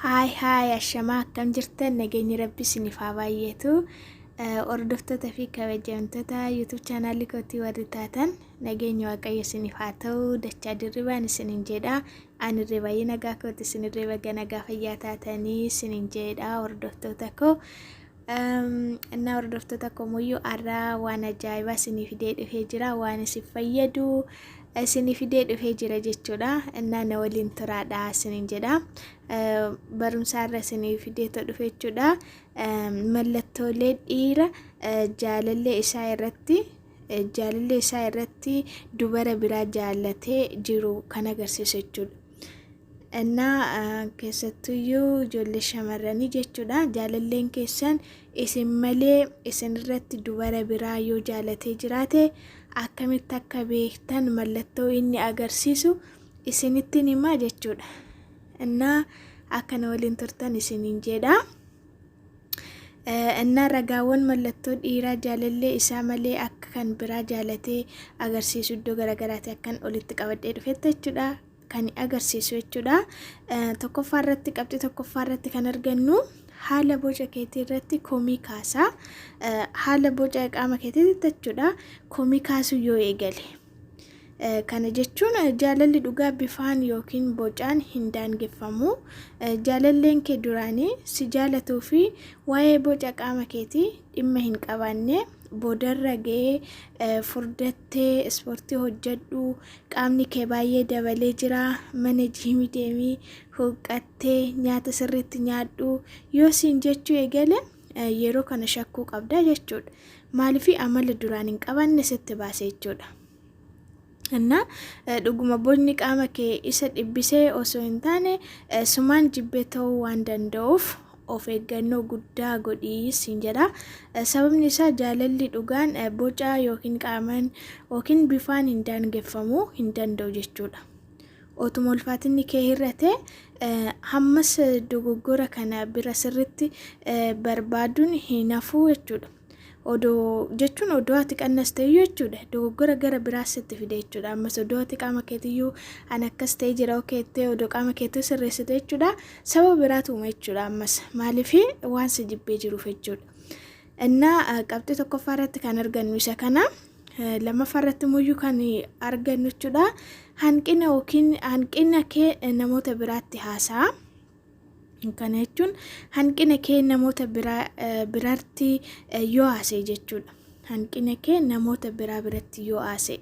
Haay haay, ashamaa, akkam jirtan? Nageenyi Rabbi isiniif haa baay'atu. Hordoftoota fi kabajamtoota YouTube chaanaalii kootii warri taatan, nageenyi Waaqayyo isiniif haa ta'u dachaa dirribaan isinin jedha. Ani irree baay'ee nagaa kooti, isinirree baga nagaa fayyaa taatanii isinin jedha, hordoftoota koo. Innaa hordoftoota koo, muyyuu har'aa waan ajaa'ibaa isinii fidee dhufee jira, waan isin fayyadu isinii fidee dhufee jira jechuudha. Innaa na waliin turaadha isinin jedha. Barumsa har'a isinii fidee dhufe jechuudha. Mallattoolee dhiira jaalallee isaa irratti dubara biraa jaallatee jiru kan agarsiisu jechuudha. Innaa keessattuyyuu ijoollee shamarranii jechuudha. Jaalalleen keessan isin malee isin irratti dubara biraa yoo jaalatee jiraate, akkamitti akka beektan mallattoo inni agarsiisu isinitti himaa jechuudha. Innaa akka na waliin turtan isiniin jedha. Innaa ragaawwan mallattoo dhiiraa jaalallee isaa malee akka kan biraa jaalatee agarsiisu iddoo garaagaraatti akkan olitti qabadhee dhufetti jechuudha. Kan agarsiisu jechuudha. Tokkoffaa irratti, qabxii tokkoffaa irratti kan argannu, haala boca keetii irratti komii kaasaa. Haala boca qaama keetiitti jechuudha. Komii kaasuu yoo eegale. Kana jechuun jaalalli dhugaa bifaan yookiin bocaan hin daangeffamu. Jaalalleen kee duraanii si jaalatuu fi waa'ee boca qaama keetii dhimma hin qabaanne boodarra ga'ee furdattee, ispoortii hojjedhu, qaamni kee baay'ee dabalee jira, mana jiimii deemii, huqqattee nyaata sirriitti nyaadhu yoo siin jechuu eegale, yeroo kana shakkuu qabda jechuudha. Maaliif? Amala duraan hin qabaanne sitti baase jechuudha. Innaa dhuguma bocni qaama kee isa dhibbisee osoo hin taane sumaan jibbee ta'uu waan danda'uuf, of eeggannoo guddaa godhii siin jedha. Sababni isaa jaalalli dhugaan boca yookiin qaamaan yookiin bifaan hin daangeffamuu hin danda'u jechuudha. Otuma ulfaatinni kee hir'ate, hammas dogoggora kana bira sirritti barbaaduun hin hafu jechuudha. Odoo jechuun odoo ati qannaste iyyuu jechuudha, dogoggora gara biraas sitti fide jechuudha. Ammas odoo ati qaama keetiyyuu an akkas ta'ee jira okeettee, odoo qaama keetii sirreessite jechuudha, sababa biraatu uuma jechuudha. Ammas maaliif? Waan si jibbee jiruuf jechuudha. Innaa qabxii tokkoffaa irratti kan argannu isa kana. Lammaffaa irratti muyyuu kan argannu jechuudha, hanqina yookiin hanqina kee namoota biraatti haasa'a. Kana jechuun hanqina kee namoota biratti yoo haasa'e jechuudha. Hanqina kee namoota biraa biratti yoo haasa'e.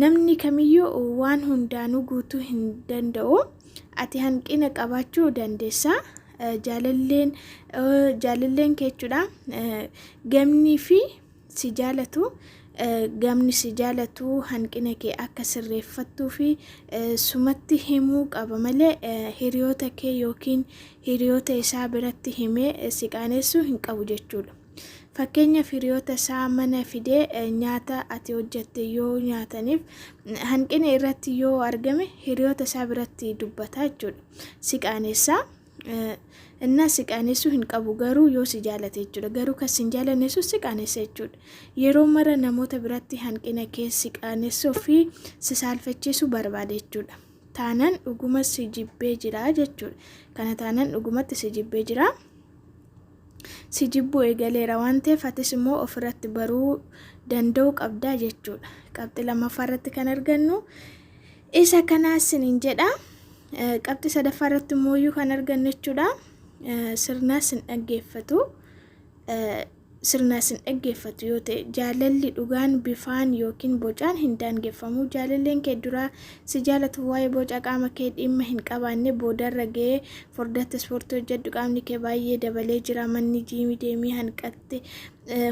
Namni kamiyyuu waan hundaanuu guutuu hin danda'u. Ati hanqina qabaachuu dandeessa. Jaalalleen kee jechuudha. Gamnii fi si jaalatu, gamni si jaalatu hanqina kee akka sirreeffattuu fi sumatti himuu qaba malee, hiriyoota kee yookiin hiriyoota isaa biratti himee si qaaneessuu hin qabu jechuudha. Fakkeenyaaf, hiriyoota isaa mana fidee nyaata ati hojjette yoo nyaataniif hanqina irratti yoo argame, hiriyoota isaa biratti dubbata jechuudha. Si qaaneessaa. Innaa si qaaneessuu hin qabu garuu yoo si jaalate jechuudha. Garuu kan si hin jaalanne sun si qaaneessa jechuudha. Yeroo mara namoota biratti hanqina kee si qaanessuu fi si saalfachiisuu barbaada jechuudha. Taanaan dhuguma si jibbee jira jechuudha. Kana taanaan dhugumatti si jibbee jira. Si jibbuu eegaleera waan ta'eef, atis immoo ofirratti baruu danda'uu qabdaa jechuudha. Qabxii lammaffaa irratti kan argannu isa kanaas sinin jedha. Qabxii sadaffaa irratti immoo kan argannu jechuudha. Sirnaa sin dhaggeeffatu. Sirnaa sin dhaggeeffatu yoo ta'e, jaalalli dhugaan bifaan yookiin bocaan hin daangeffamu. Jaalalleen kee duraa si jaalatu waa'ee boca qaama kee dhimma hin qabaanne boodarra ga'ee furdatte, ispoortii hojjedhu, qaamni kee baay'ee dabalee jira, manni jiimii deemii, hanqatte,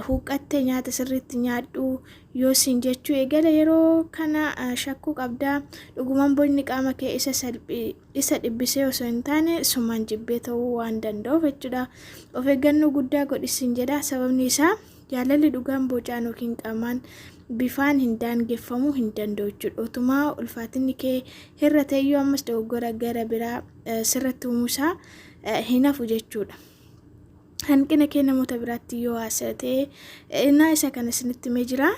huqqatte nyaata sirriitti nyaadhu yoo siin jechuu eegale, yeroo kana shakkuu qabdaa. Dhugumaan bocni qaama kee isa salphi isa dhibbisee osoo hin taane sumaan jibbee ta'uu waan danda'uuf jechuudha. Of eeggannoo guddaa godhisiin jedha. Sababni isaa jaalalli dhugaan bocaan yookiin qaamaan bifaan hin daangeffamuu hin danda'u jechuudha. Otumaa ulfaatinni kee hir'ate iyyuu, ammas dogoggora gara biraa sirratti uumuusaa hin hafu jechuudha. Hanqina kee namoota biraatti yoo haasa'e, innaa isa kana isinitti himee jira.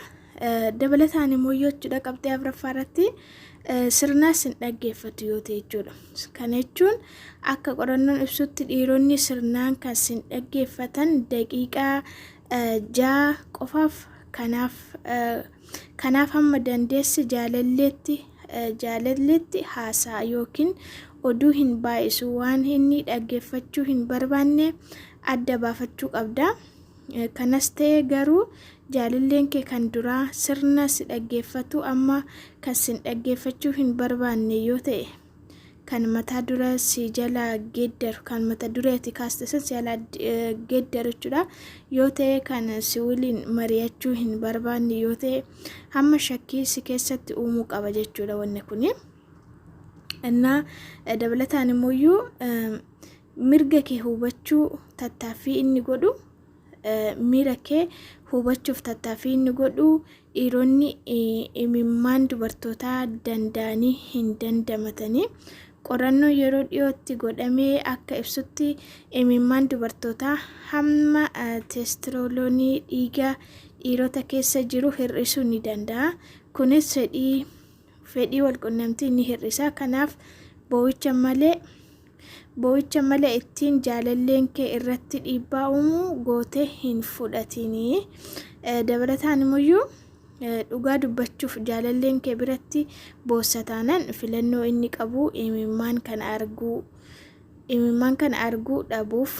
Dabalataan immoo yoo jechuudha, qabxii afuraffaa irratti Sirnaa sin dhaggeeffatu yoo ta'e jechuudha. Kana jechuun akka qorannoon ibsutti dhiironni sirnaan kan sin dhaggeeffatan daqiiqaa 6 qofaaf. Kanaaf hamma dandeesse jaalalleetti haasa'a yookiin oduu hin baay'isu. Waan inni dhaggeeffachuu hin barbaanne adda baafachuu qabda. Kanas ta'e garuu jaalalleen kee kan duraa sirna si dhaggeeffatu amma kan sin dhaggeeffachuu hin barbaanne yoo ta'e, kan mataa dura si jalaa geeddaru, kan mata duree ati kaaste san si jalaa geeddaru jechuudha yoo ta'e, kan si waliin mari'achuu hin barbaanne yoo ta'e, hamma shakkii si keessatti uumuu qaba jechuudha wanni kuni. Innaa dabalataan immoo mirga kee hubachuu tattaaffii inni godhu, miira kee hubachuuf tattaaffii inni godhu. Dhiironni imimmaan dubartootaa danda'anii hin dandamatanii. Qorannoo yeroo dhiyootti godhamee akka ibsutti imimmaan dubartootaa hamma teestirooloonii dhiiga dhiirota keessa jiru hir'isuu ni danda'a. Kunis fedhii walqunnamtii ni hir'isa. Kanaaf boo'icha malee ittiin jaalalleen kee irratti dhiibbaa uumuu gootee hin fudhatinii. Dabalataan immoo dhugaa dubbachuuf jaalalleen kee biratti boossa taanaan filannoo inni qabu imimmaan kana arguu dhabuuf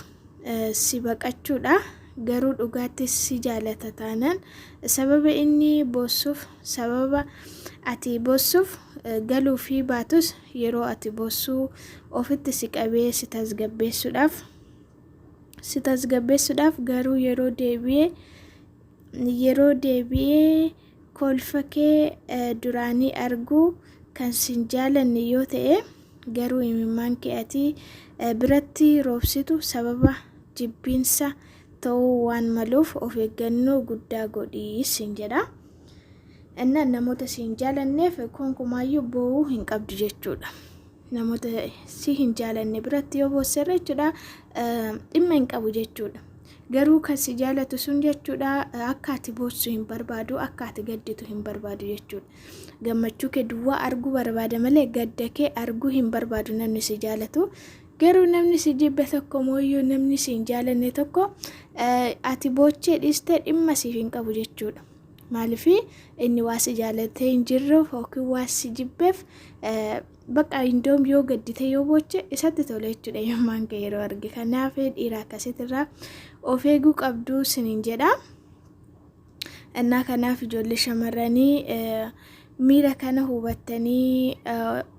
si baqachuudha. Garuu dhugaatti si jaalata taanaan sababa inni boossuuf, sababa ati boossuuf galuu fi baatus, yeroo ati boossuu ofitti si qabee si tasgabbeessuudhaaf. Garuu yeroo deebi'ee kolfa kee duraanii arguu kan sin jaalanne yoo ta'e garuu, imimmaan kee ati biratti roobsitu sababa jibbiinsa ta'uu waan maluuf of eeggannoo guddaa godhii sin jedha. Innaan namoota si hin jaalanneef konkumaayyuu boo'uu hin qabdu jechuudha. Namoota si hin jaalanne biratti yoo boosserra jechuudha, dhimma hin qabu jechuudha. Garuu kan si jaalatu sun jechuudha, akka ati boossu hin barbaadu, akka ati gadditu hin barbaadu jechuudha. Gammachuu kee duwwaa arguu barbaada malee gadda kee arguu hin barbaadu namni si jaalatu. Garuu namni si jibbe tokko mooyyuu, namni si hin jaalanne tokko, ati boochee dhiistee dhimma siif hin qabu jechuudha. Maaliif? Inni waa si jaalatee hin jirruuf yookiin waa si jibbeef bakka indoom yoo gaddite, yoo booche isatti tola jechuudha imimmaan kee yeroo arge. Kanaaf dhiira akkasiitirraa of eeguu qabdu sinin jedha. Innaa kanaaf ijoollee shamarranii miira kana hubattanii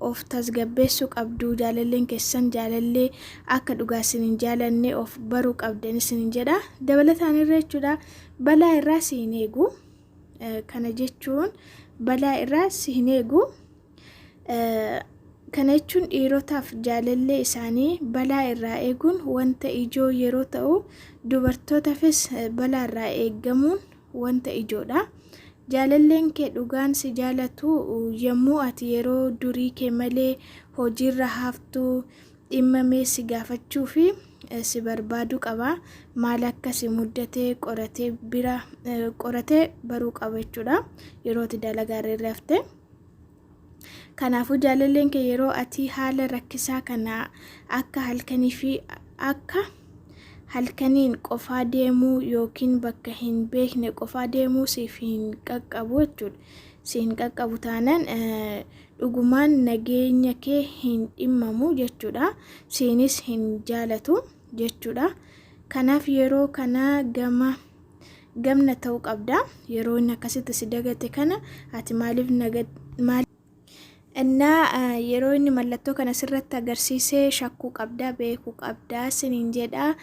of tasgabbeessuu qabdu. Jaalalleen keessan jaalallee akka dhugaa isin hin jaalanne of baruu qabdan isin jedha. Dabalataan irra jechuudha, balaa irraa si hin eegu. Kana jechuun balaa irraa si hin eegu. Kana jechuun dhiirotaaf jaalallee isaanii balaa irraa eeguun wanta ijoo yeroo ta'u, dubartootaafis balaa irraa eeggamuun wanta ijoodha. Jaalalleen kee dhugaan si jaalatu yommuu ati yeroo durii kee malee hojiirra haftu dhimmamee si gaafachuu fi si barbaaduu qaba. Maal akka si muddate qoratee bira qoratee baruu qaba jechuudha yeroo ati dalagaa irra hafte. Kanaafuu jaalalleen kee yeroo ati haala rakkisaa kana akka halkanii fi akka halkaniin qofaa deemuu yookiin bakka hin beekne qofaa deemuu siif hin qaqqabu jechuudha. Si hin qaqqabu taanaan dhugumaan nageenya kee hin dhimmamu jechuudha. Siinis hin jaalatu jechuudha. Kanaaf yeroo kana gama gamna ta'uu qabda. Yeroo inni akkasitti si dagate kana ati maaliif maal innaa yeroo inni mallattoo kana sirratti agarsiisee shakkuu qabda, beekuu qabda siniin jedha.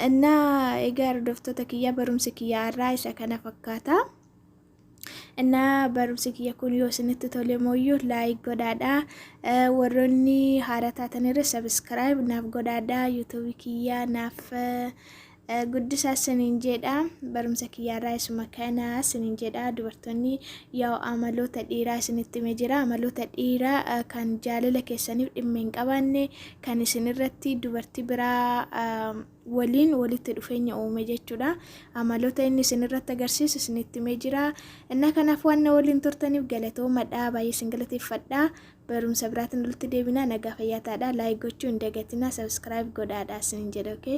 Innaa egaa hordoftoota kiyyaa, barumsi kiyyaa irraa isa kana fakkaata. Innaa barumsi kiyya kun yoo isinitti tole mooyyuu like godhaadha. Warroonni haara taatanirra subscribe naaf godhaadha. YouTubeii kiyyaa naaf Guddisaa isiniin jedha. Barumsa kiyyaarraa isuma kana isiniin jedha. Dubartoonni yaa amaloota dhiiraa isinitti himee jira. Amaloota dhiiraa kan jaalala keessaniif dhimma hin qabaanne, kan isinirratti dubartii biraa waliin walitti dhufeenya uume jechuudha. Amaloota inni isinirratti agarsiisu isinitti himee jira. Innaa kanaaf waan na waliin turtaniif galatoomadha. Baay'ee isin galateeffadha. Barumsa biraatiin walitti deebina. Nagaa fayyaa taadha. Like gochuu hin dagatinaa. Subscribe godhaadha isiniin jedha. Okay.